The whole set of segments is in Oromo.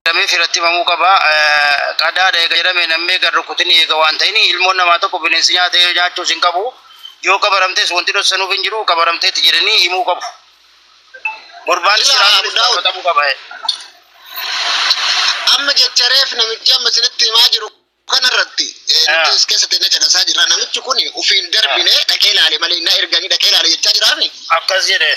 Jedhamee firatti himamuu qaba. Qadaada eega jedhame namni eega hin rukutin eega waan ta'in ilmoon namaa tokko bineensi nyaatee nyaachuus hin qabu. Yoo qabaramtes wanti dhossanuuf hin jiru qabaramteetti jedhanii himuu qabu. Gurbaan Ilaa istiraa Abu sunis Daawud gaafatamuu qaba. amma jecha reef namichi amma isinitti himaa jiru kanarratti nuti as keessa teennee caqasaa jirra. Namichi kun ofiin darbine dhaqee ilaale malee na erganii dhaqee ilaale jechaa jiraami. Akkas jedhe.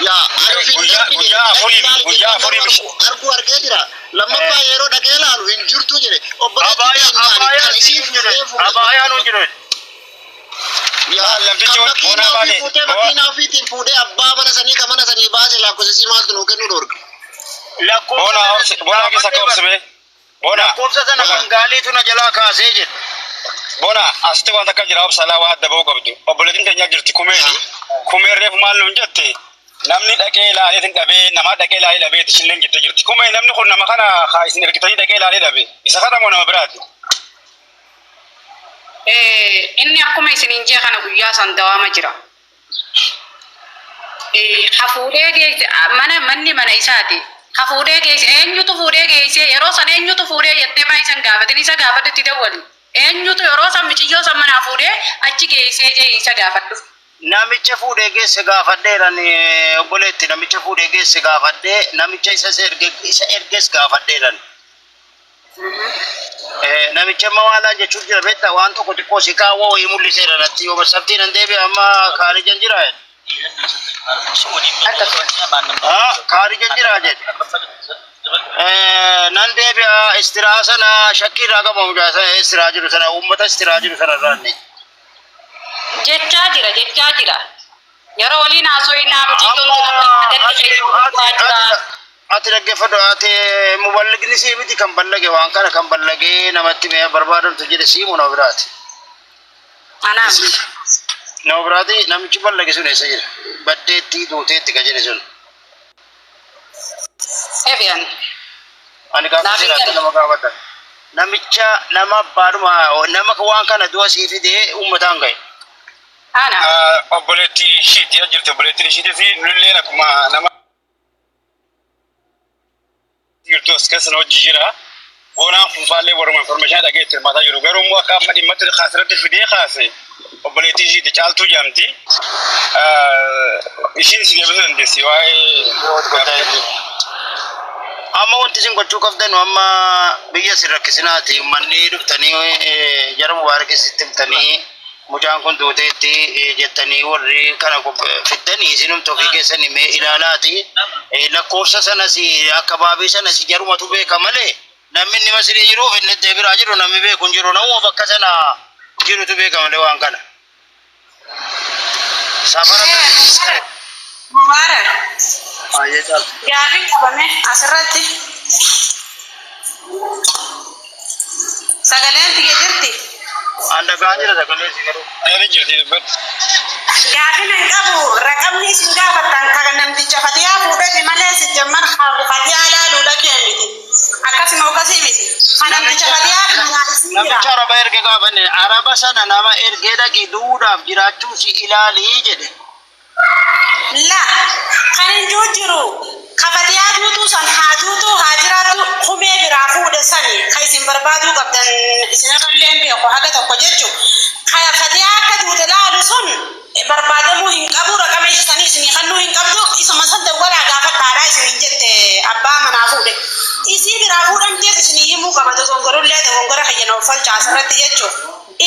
Yaa ani ofiin Guyyaa darbine guyyaa dhaqee afuriif ilaale guyyaa jennaan garuu afuriif argu arguu argee jira. Lammaffaa yeroo dhaqee ilaalu hin jirtu jedhe. Obboleettii Abaayaa keenya ani abaayaa kan isii siin jedhe. fuudhee fuudhe. Abaayaa nuun jedhe. Yaa Maal namtichi kan bonaa makiinaa ofii baane fuutee boo makiinaa ofiitiin fuudhee abbaa mana sanii kan mana sanii baase lakkoofsa isii maaltu nuu kennuu dhoorga. Lakkoofsa bonaa sana obsi bonaa keessa gaafadhee akka bar. obsi bee Bona, Lakkoofsa sana bona, kan gaaliitu na jalaa kaasee jedhe. bona, asitti waan takka jira obsa laa waa adda ba'uu qabdu. Obboleettiin teenya jirti kumeeni. Kumeen reefu maal nuun jette namni dhaqee ilaaleetiin dhabee namaa dhaqee ilaalee dhabee ishilleen jettee jirti. Kumee namni kun nama kana haa isin ergitanii dhaqee ilaalee dhabe. Isa kana moo nama biraati? Inni akkuma isiniin jee kana guyyaa san dawaama jira. Ka fuudhee geesse mana manni mana isaati. Ka fuudhee geesse eenyutu fuudhee geesse yeroo san eenyutu fuudhee jettee maa isan gaafatin isa gaafadhu itti dawwali. Eenyutu yeroo san miciyyoo san manaa fuudhee achi geessee jee isa gaafadhu. Namicha fuudhee geesse gaafadheeran obboleetti namicha fuudhee geesse gaafadhee namicha isa erge isa erges gaafadheeran. Namicha amma waan laan jechuun jira beektaa waan tokko xiqqoo si kaawwa wayii mul'iseera natti yoo sabtiin nan deebi'a amma kaarijan jira jedhe. Ah, kaarijan jira jedhe. Nan deebi'a istiraa sana shakkii irraa qaba mucaa sana istiraa jiru sana uummata istiraa jiru sana irraa inni. Jechaa jira jechaa jira. Yeroo waliin haasofnaa miciyyoon Amma tun akka ati gadi fe'u ati waa ati jira. ati dhaggeeffadhu ati muballigni sii miti kan ballage waan kana kan ballagee namatti mi'a barbaadamtu jedhe siimu nama biraati. Anaa miti. Nama biraati namichi ballage sun eessa jira? Baddeetti duuteetti kan jedhe sun. Ebiyan. Ani gaafa Naaf hin seeraatti galle. nama gaafadha. Namicha nama abbaadhuma nama waan kana du'a sii fidee uummataan ga'e. Ana. Obboleettii ishiiti jirti obboleettiin ishiitii fi nulleen akkuma nama jirtu as keessa na hojii jira. Boonaan funfaallee warruma information dhagee itti hirmaataa jiru. Garuu immoo akka amma dhimmatti kaasirratti fidee kaase obboleettii ishiiti caaltuu jedhamti. Ishiin si deebisuu dandeessi waa'ee gaaffii. Amma wanti isin gochuu qabdan amma biyya isin rakkisinaati manni dhuftanii jara mubaarak isitti himtanii mucaan kun duuteetti jettanii warri kana fiddanii isinumti ofii keessan mee ilaalaati lakkoofsa sanas akka baabii sanas jarumatu beeka malee namni inni masirii jiruuf inni iddee biraa jiru namni beeku hin jiru namuma bakka sana jirutu beeka malee waan kana. Safara Mubaarak. Baay'ee caaltu. Gaafii qabame asirratti. Sagaleen tiyya jirti. An dhagaa jira sagalee si garuu. Ni jirti dubbatti. Gaafii nan qabu raqamni isin gaafattan kan namticha fatiyaa fuudhate malee sijjammar fatiyaa laaluu dhaqee miti. Akkasuma akkasii miti. Kan namticha fatiyaa manaa isin jira. Namicha araba erge gaafanne araba sana nama ergee dhaqi du'uudhaaf jiraachuu si ilaalii jedhe. La, kan hin jiru jiru ka fatiyaa duutuu san haa duutuu haa jiraattu kumee biraa fuudhe sani ka isin barbaaduu qabdan isinirrallee hin beeku haga tokko jechu ka fatiyaa akka duute laalu sun barbaadamuu hin qabu raqama isa sanii isinii kannuu hin qabdu isuma san dawwalaa gaafadhaadhaa isiniin jette abbaa manaa fuudhe isii biraa fuudhamtees isinii himuu qaba dogongorullee dogongora kiyya na uffalcha asirratti jechu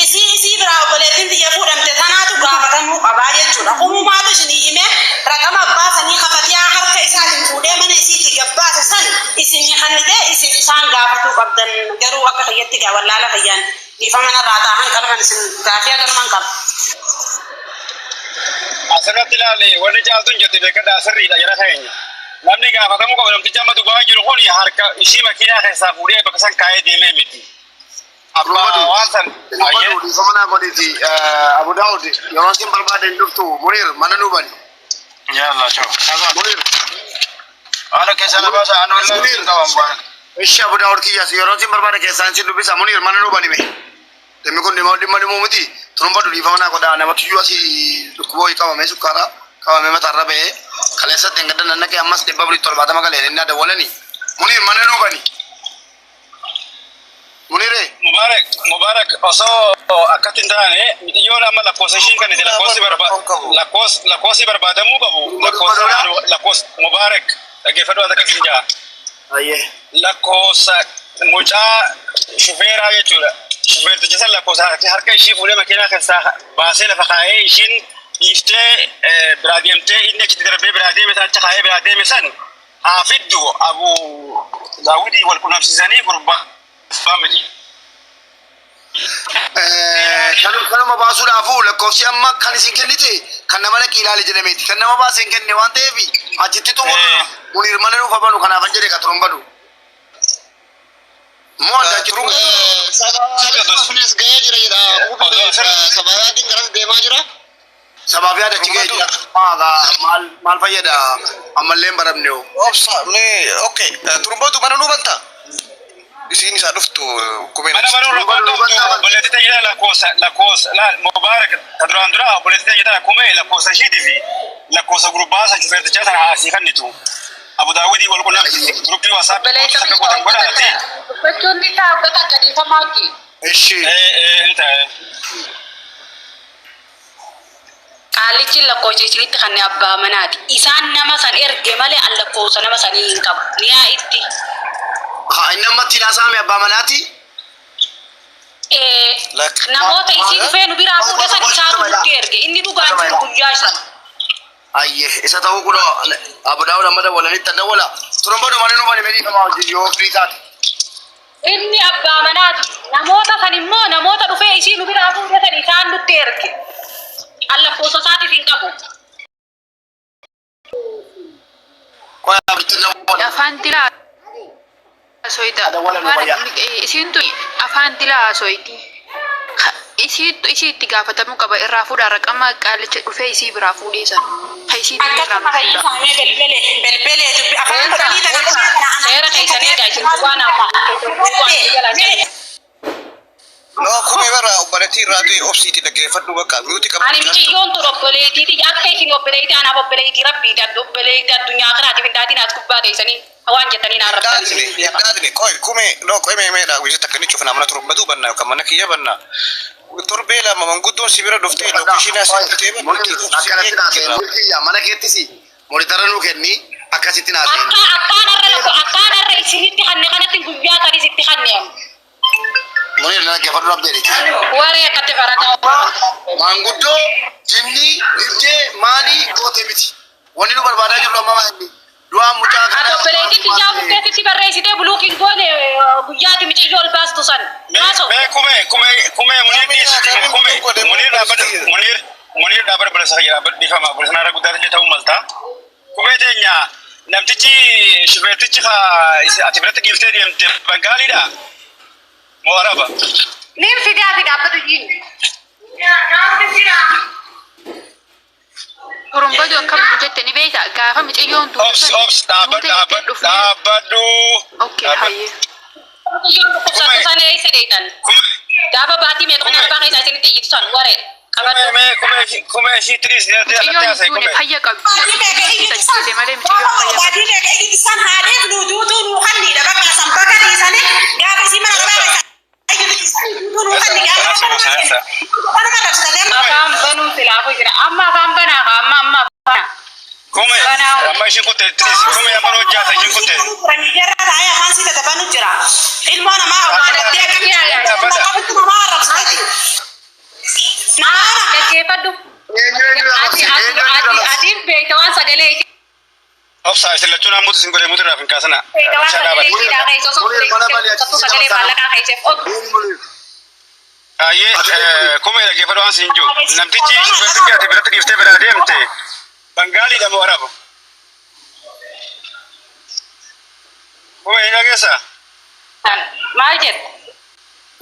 Isii isii biraa obboleettiin tiyya fuudhamte tanaatu gaafatamuu qabaa jechuudha. Kumumaatu isinii himee raqama abbaa sanii ka fatiyaa harka isaatiin fuudhee mana isiitii gad baase san isinii kannitee isin isaan gaafatuu qabdan garuu akka kiyyatti gaa wallaala kiyyaan dhiifama narraa taahan kanuman isin gaafii haganuman qaba. Asirratti ilaali wanni caaltuun jette beekadhaa sirriidha jara keenya. Namni gaafatamuu qabu namtichi amma Dubaay jiru kun harka ishii makiinaa keessaa fuudhee bakka san kaa'ee deemee miti. Abbaa Dubbadu. waan san ayyee. Dubbadu dhiifama naa godhiiti. Abu Daawud yeroo isin barbaade hin dhuftu Muniir mana nuu bani. Yaa Allah choo. Muniir. Ana keessa na baasa anu illee Muniir. hin qaban mubarak. Ishi Abu Daawud kiyyaas yeroo isin barbaade keessaan isin dubbisa Muniir mana nuu bani mee. Dhimmi kun dhimma dhimma dhimuu miti. Turumbadu dhiifama naa godhaa namatu iyyuu asii dhukkuba wayii qabamee sukkaara qabamee mataarra ba'ee kaleessa ittiin gadda nannaqee ammas 470 galee inni dawwalani. Munir mana nuu bani. Muniree. Mubarak, Mubarak osoo akkatti hin taane mixiyyoon amma lakkoofsa ishiin kan itti lakkoofsi lakkoofsi barbaadamuu qabu lakkoofsa lakkoofsa Mubarak dhaggeeffadhu as akkasiin jaa. Ayyee. Lakkoofsa mucaa shufeeraa jechuudha. Shufeerticha san lakkoofsa harka ishii fuudhee makiinaa keessaa baasee lafa kaa'ee ishiin dhiiftee biraa deemtee inni achitti darbee biraa deeme san achi kaa'ee biraa deeme san haa fiddu Abu Daawudii wal qunnamsiisanii gurbaa miti. Kanuma baasuudhaafuu lakkoofsi amma kan isin kennite kan nama dhaqii ilaali jedhameeti. Kan nama baasee hin kenne waan ta'eef achitti xumura. Munir mana nuuf banu kanaafan jedhe ka turuun badu. Moo adda achi turuun. Kunis gahee jira jedha. Sabaayaatiin garas deemaa jira. Sabaaf yaada achi gahee jira. Maal maal fayyada ammallee hin baramne hoo. Obsa mee okay turumbootu mana nuu bantaa? Isiin isaa dhuftu kumeen Mana banuu rakkoon qabdu obboleettii tajaajila lakkoofsa lakkoofsa laal Mubarak ta duraan dura obboleettii tajaajila kumee lakkoofsa ishiitii fi lakkoofsa gurbaa san shufeertichaa sana asii kennitu. Abu Daawudii wal qunnamsiise gruppii WhatsApp akka gootan godhaati. Dubbachuun ni ta'a uffata akka dhiifamaa hojii. Ishi. Ee ni ta'a. Qaalichi lakkoofsa isinitti kan abbaa manaati. Isaan nama san erge malee an lakkoofsa nama sanii hin qabu. Niyaa itti. Haa inni amma ittiin haasa'ame abbaa manaati. Namoota isii dhufee nu biraa fuudhe san isaatu nutti erge. Inni dhugaan jiru guyyaa san. Ayyee isa ta'uu kun Abu Daawud amma dawwalanitti dawwala. Turuun badu mana nuu bani dhiifama hojii yoo firii taate. Inni abbaa manaati. Namoota san immoo namoota dhufee isii nu biraa fuudhe san isaan nutti erge. An lakkoofsa isaatiif hin qabu. Qoya abditti dawwala. Afaan dilaa haasoyita. Dawwala nu fayyaa. Isiin tun afaan dilaa haasoyti. Isiittu isii itti gaafatamuu qaba irraa fuudhaa raqama qaalicha dhufee isii biraa fuudhee sana. Ka isii Akkasuma irraa fuudha. fayyifaamee belbele belbele dubbi afaan kudhanii tana kumee kana Seera keessanii egaa isin waan amma waan jalaa jala. No kumee bara obboleettii irraa ta'e obsiiti dhaggeeffadhu bakka nuti Ani qabnu. miciyyoon tun obboleettiiti akka isin obboleettii anaaf obboleettii rabbiiti obboleettii addunyaa kanaatiif hin taatiin as gubbaa teessanii waan jettanii naan rabban isin beeka. Hindaatine qoy kumee no qoy mee mee dha wiisi takka ni cufna mana turumbatu banna yookaan mana kiyya banna. Torbee lama manguddoon si bira dhuftee lookeshinaa si bitee Akkanatti naasee mulkiyya mana keettis monitara nuu kenni akkasitti naasee. Akka akkaan har'a lafa akkaan har'a isinitti hanne kanatti guyyaa sadii sitti hanne amma. Munir na dhaggeeffadhu dhabdeeti. Waree akkatti barataa. Maanguddoo jinni dhibdee maalii goote miti. Wanni nu barbaadaa jirru amma maali? Du'aan mucaa Ati obboleettii kiyyaa bukkeetti si barreessitee buluukiin goone guyyaatti micayyoo ol baastu san. Maasoo. Mee kumee kumee kumee Munir dhiisi kumee Munir dhaabbata Munir Munir dhaabbata obboleessa kiyya dhaabbata dhiifama obboleessa naara guddaa ta'e ta'uu malta. Kumee teenya namtichi shufeertichi ati biratti dhiiftee deemte Bangaaliidha moo Araba? Niin fidaa fi dhaabbatu jiini. Turumbadu akkam jette ni beekta gaafa miciyyoon duutu Obs obs dhaabbadhu dhaabbadhu dhaabbadhu. Okay hayyee. Miciyyoon dhukkubsattu san eessa deetan? Gaafa baatii meeqa kana abbaa keessaa isinitti iyyitu san waree. Qabadhu. Kumee kumee kumee ishii tiriis natti Miciyyoon haasa'e duune kumee. fayya qabdi. Tajjite malee miciyyoon fayya qabdi. Baadii meeqa iyyiti san haadheef nu duutuu nu kanniidha bakka san bakka dhiisanii gaafa isii mana qabaa keessa iyyiti san duutuu nu kanni gaafa kanuma dabsatee Afaan banuun silaafuu jira. Amma afaan banaa kaa amma amma afaan. Kumee amma ishiin kutte tiriis kumee amma hojjaata ishiin kutte. Jarra taa'ee afaan sii tatabanu jira. Ilmoo namaa awwaalattee akkamitti namaa arrabsati. Namaa Dhaggeeffadhu. Eenyu eenyu Ati arrabse? Eenyu eenyu ati arrabse? ati beekta waan sagalee isii Obsa isin lachuun ammoo isin godhee mutu irraa hin kaasana. beekta waan Bishaan sagalee dhaabate. isiidhaa keessa osoo fuudhee sagalee maallaqaa keesseef odu. Ayyee kumee dhaggeeffadhu waan siin jiru. Namtichi shufeertichi ati biratti dhiiftee biraa deemte Bangaaliidha moo Araba? Kumee hin dhageessaa? Maal jette?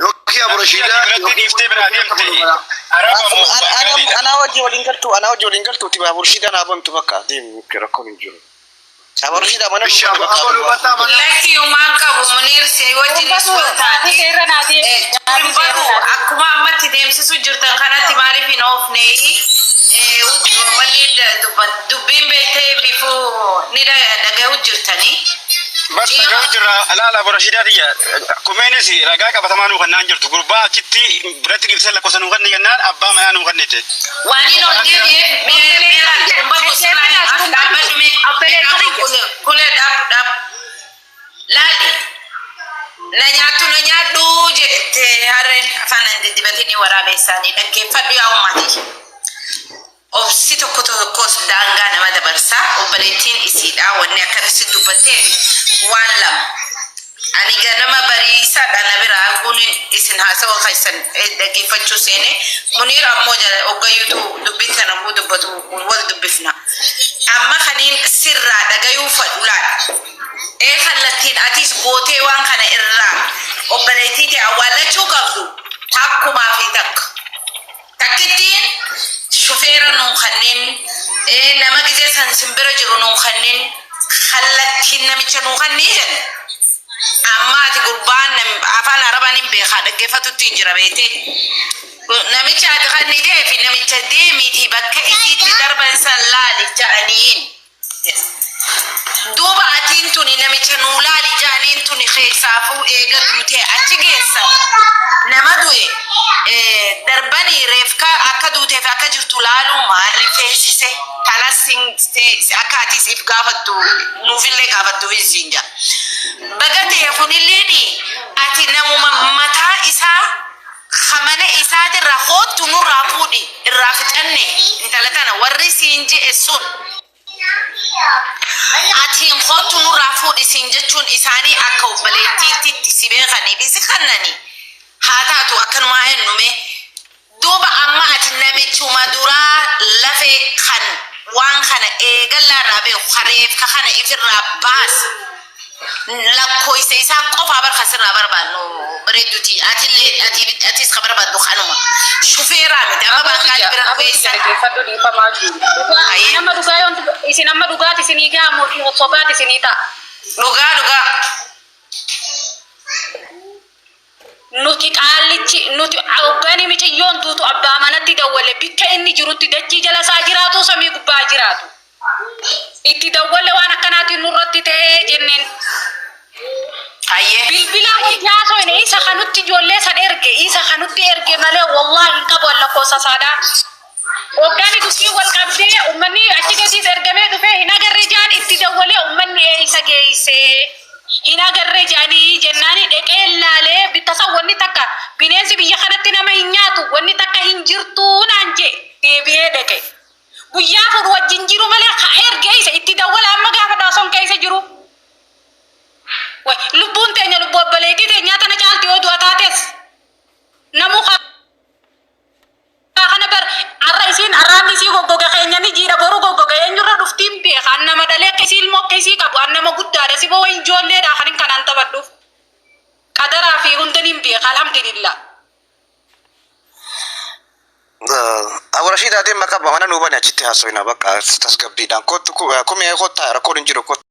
Yookiin Aburashiidaa. Biratti dhiiftee biraa deemte Araba moo Bangaaliidha? Anaa wajji waliin galtu anaa wajji waliin galtu Aburshiidaan haa bantu bakka deemu rakkoon hin jiru. Aburshiidhaa mana Ishi abu abu bantaa mana. Lakki uumaan qabu Muniir si wajjinis wal Gaaffii taate. seerra naa deebi. Hin badu akkuma ammatti deemsisu jirtan kanatti maaliif hin oofne wanni dubbiin beektee bifuu ni dhaga'u jirtanii. Bas dhaga'u jirra alaala Rashidaa tiyya kumeenis ragaa qabatamaa nuu kennaan jirtu gurbaa achitti biratti dhiibsee lakkoofsa nuu kenne jennaan abbaa manaa nuu kennite. Waan inni ol deebi'eef mee mee laal dubbatu sirraa as dhaabbadhu mee kule kule dhaab dhaab laali na nyaattu na nyaadhu jette harreen afaan hin diddibatinii waraabeessaanii dhaggeeffadhu yaa ummati. Obsi tokko tokkos daangaa nama dabarsa. Obboleettiin isiidha wanni akkana si dubbatteef waan lama. Ani ganama bariisaadha na bira arguun isin haasawa keessan dhaggeeffachuu seene. Muniir ammoo hoggayyuutu dubbiin tana oguu dubbatu wal dubbifna. Amma kaniin sirraa dhagayuu fadhu laal. Ee kallattiin atis gootee waan kana irraa obboleettii tee awwaallachuu qabdu takkumaa fi takka. Takkittiin shufeera nuun kannin, nama gizee san sin bira jiru nuun kannin, kallattiin namicha nuu kannii jenne. Amma ati gurbaan afaan arabaan hin beekaa dhaggeeffatutti hin jira beektee. Namicha ati kannitee fi namicha deemiitii bakka isiitti darban san laali ja'aniin. Duuba atiin tuni namicha nuu laali ja'aniin tuni keessaafuu eega duutee achi geessan nama du'e darbanii reefka akka duuteef akka jirtu laaluu maaliif feesise kanas akka atis if gaafattu nuufillee gaafattuufis siin ja'a. Baga ta'e kunilleen ati namuma mataa isaa ka mana isaatirraa koottu nurraa fuudhi irraa fixanne intala tana warri siin je'e sun Atiin koottu nurraa fuudhi siin jechuun isaanii akka obboleettiitti si beekanii fi si kannanii haa taatu akkanumaa hennu mee duuba amma ati namichuma duraa lafee kan waan kana eegallaa irraa beeku ka reefka kana ifirraa baasi Lakkooysa isaa qofaa bar ka sirraa barbaannu bareedduti atillee ati atis ka barbaaddu kanuma shufeeraa miti amma Aboo baangaali kiyya bira aboo kiyya geessan dhaggeeffadhu dhiifamaa dhugaa Hayyee. nama dhugaa yoon isin amma dhugaati isinii ga'a moo sobaati isinii ta'a. Dhugaa dhugaa. Nuti qaallichi nuti hoggani miciyyoon duutu abbaa manatti dawwalle bikka inni jirutti dachii jala isaa jiraatu samii gubbaa jiraatu. Itti dawwalle waan akkanaatiin nurratti ta'ee jenneen. Hayyee. Bilbilaa wajji haasoyne isa kanutti ijoollee san erge isa kanutti erge malee wallaahi hin qabu an lakkoofsa isaadhaa. Hoggaani dubbiin wal qabdee ummanni achi gadiis ergamee dhufee hin agarre jaan itti dawwalee ummanni eeysa geeysee hin agarre jaanii jennaani dheqee laalee bittasan wanni takka bineensi biyya kanatti nama hin nyaatu wanni takka hin jirtuu naan jee deebi'ee dheqe. Guyyaa afur wajjin jiru malee ka erge isa itti dawwala amma gaafa dhaason keessa jiru. Way lubbuun teenya lubbuu obboleettii teenyaa tana caalti yoo du'a taates namuu kaa kana bar arra isiin arraanni isii goggoge keenya ni jiidha boru goggoge eenyurra dhuftiin beeka an nama dhalee akka isii ilmoo akka isii qabu an nama guddaadha si boo ijoolleedha kanin kanaan taphadhuuf qadaraa fi hundaniin beeka alhamdulillah. Abu Rashiid adeema qaba mana nuu bani achitti haasofna bakka tasgabbiidhaan kottu kumee kottaa rakkoon hin jiru kottu.